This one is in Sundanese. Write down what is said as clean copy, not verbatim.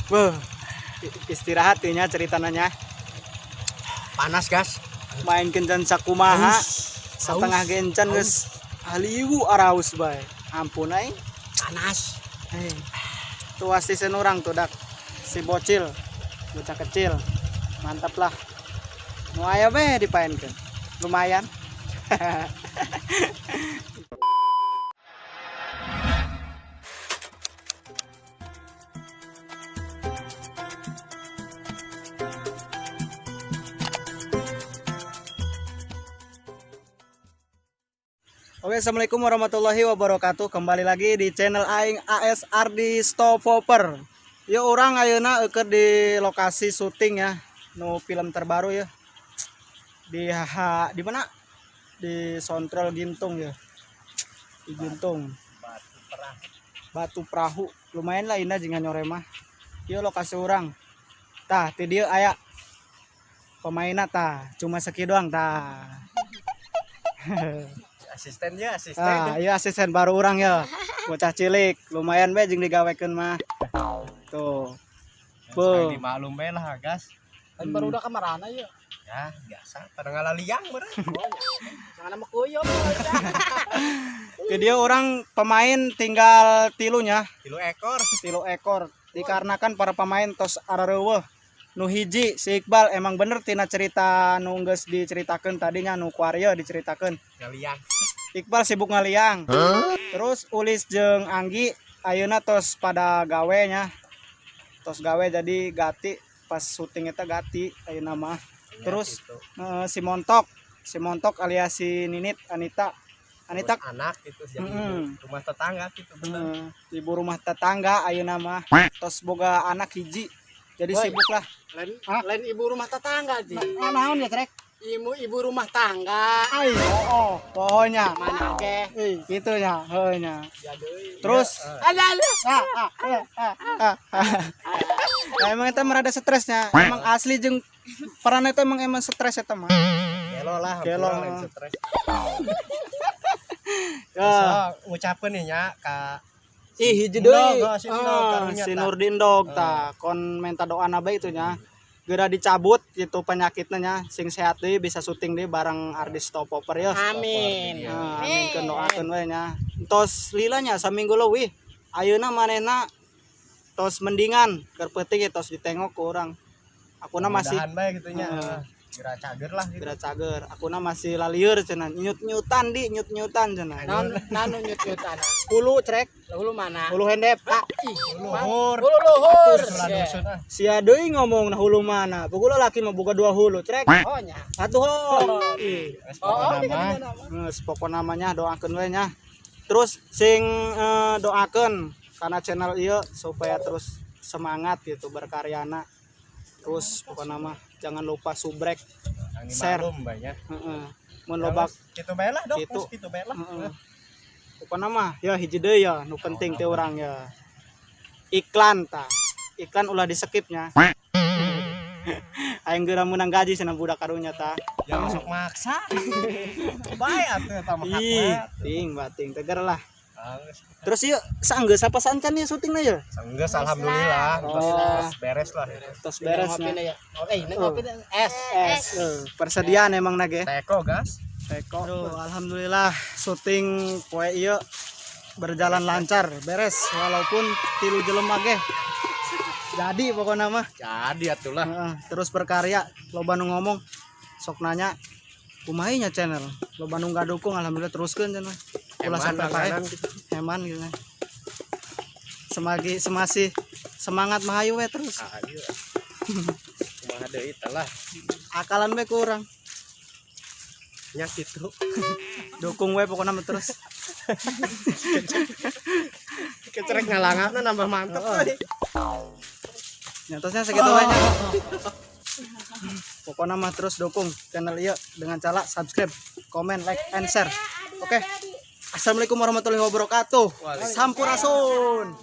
Beuh, istirahat nya ceritanya. Panas, gas. Main kencan sakumaha. Haus. Setengah gencan geus haliwu araus bae. Ampun aing. Panas. Hei. Tuh asisten orang tuh dak. Si bocil. Bocah kecil. Mantap lah. Nu aya be dipaenkeun. Lumayan. Oke, assalamualaikum warahmatullahi wabarakatuh. Kembali lagi di channel aing AS Ardi Stopoper. Ya, urang ayeuna keur di lokasi syuting ya, nu film terbaru ya. Di HH di mana? Di Sontrol Gintung ya. Di Gintung. Batu Perahu. Batu Perahu. Lumayan lah indah jeung nyore mah. Ieu lokasi urang. Tah, ti dieu aya pemainna tah, cuma seki doang tah. Asistennya, asisten. Ah, iya asisten baru urang ya. Bocah cilik, lumayan be jeung digawekeun mah. Tuh. Sekali dimaklum bae lah, gas. Kan baru udah kamarana ya. Ya, biasa. Pada ngalaliang bener. Jangan nama kuyom. Jadi dia urang pemain tinggal tilunya, 3 ekor. 3 ekor. Dikarenakan para pemain tos arareuweuh. Nu hiji si Iqbal emang bener tina cerita nu geus diceritakeun tadinya nu kuarya diceritakeun. Ngaliang. Iqbal sibuk ngaliang. Terus Ulis jeung Anggi ayeuna tos pada gawe nya. Tos gawe jadi gati pas syuting eta gati ayeuna mah. Terus Gitu. Si Montok alias si Ninit Anita. Anita. Terus anak gitu jadi ibu rumah tetangga gitu bener. Ibu rumah tetangga ayeuna mah tos boga anak hiji. Jadi Woi. sibuk lah. Lain Hah? lain ibu rumah tetangga, Ji. Ah, naon ya, Trek? Ibu ibu rumah tangga. Ai, oh, pokoknya. Mana ke? Eh, gitu ya, heuh nya. Ya deui. Terus Ada ada. ah, ah, ah, ah, ah, ah. Nah, emang itu merada stresnya. Emang asli jeung peran itu emang emang stres eta mah. Gelo lah, Gelo. hampura lain stres. Ya. Terus ngucapkeun nih nya ka Ih, hiji deui. Dog, oh, si Dog, Ah, karunya si tah. Nurdin Dog tah, kon minta doa bae itu nya. Geura dicabut gitu penyakitnya nya, sing sehat deui bisa syuting deui bareng Ardi Stopoper ya. Amin. Nah, aminkeun doakeun we nya. Tos lila nya saminggu leuwih. Ayeuna manehna tos mendingan, keur peuting ya tos ditengok ku urang. Akuna masih Mudahan bae gitu nya. Heeh. Geura cager lah gitu. geura cager. Akuna masih lalieur cenah, nyut-nyutan di nyut-nyutan cenah. Naon naon nyut-nyutan. Hulu crek, Hulu mana? hulu hendep. Ah, Ih, Luhur. Hulu luhur. Ulah dusun ah. sia deui ngomong nah hulu mana. Pokoknya laki mah boga dua hulu, crek. Oh nya. Atuh ho. Ih, Geus Oh, pokona mah. geus pokona namanya doakeun we nya. Terus sing doakeun karena channel ieu supaya terus semangat gitu berkaryana. Terus pokokna mah jangan lupa subrek. Yang Share. dimaklum bae nya. Heeh. Mun loba Kitu bae lah, Dok. Kitu. Geus kitu bae lah. Heeh. Pokokna mah ya hiji deui ya nu penting teh urang ya. Iklan tah. Iklan ulah di skipnya. Aing geura meunang gaji cenah budak karunya tah. Jangan sok maksa. Bae atuh eta mah Ih, hakna. ting bating tegar lah. Ah, geus. Terus yuk sanggeus apa sancan ya syutingna ya? Sanggeus alhamdulillah. Tos Oh. tos beres lah. Tos beres Ngopi nya. ya. Oke, ini ngopi es. Es, persediaan emang nage. Teko gas. Teko. Aduh, alhamdulillah syuting poe ieu berjalan lancar, beres walaupun 3 jelema ge. Jadi pokoknya mah. Jadi atuh lah. Heeh, terus berkarya, loba nu ngomong sok nanya kumaha nya channel. Loba nu dukung alhamdulillah teruskeun cenah. Ulah Eman sampai paeh. langganan gitu. Eman gitu. Semagi semasih semangat mah hayu we terus. Ayo. Kumaha deui teh lah. Akalan we kurang. Nya kitu. Dukung we pokoknya mah terus. Kecerek ngalangapna nambah mantep euy. Nyatosnya segitu we nya. Pokoknya mah terus dukung channel ieu dengan cara subscribe, komen, like, and share. Oke. Assalamualaikum warahmatullahi wabarakatuh. Sampurasun.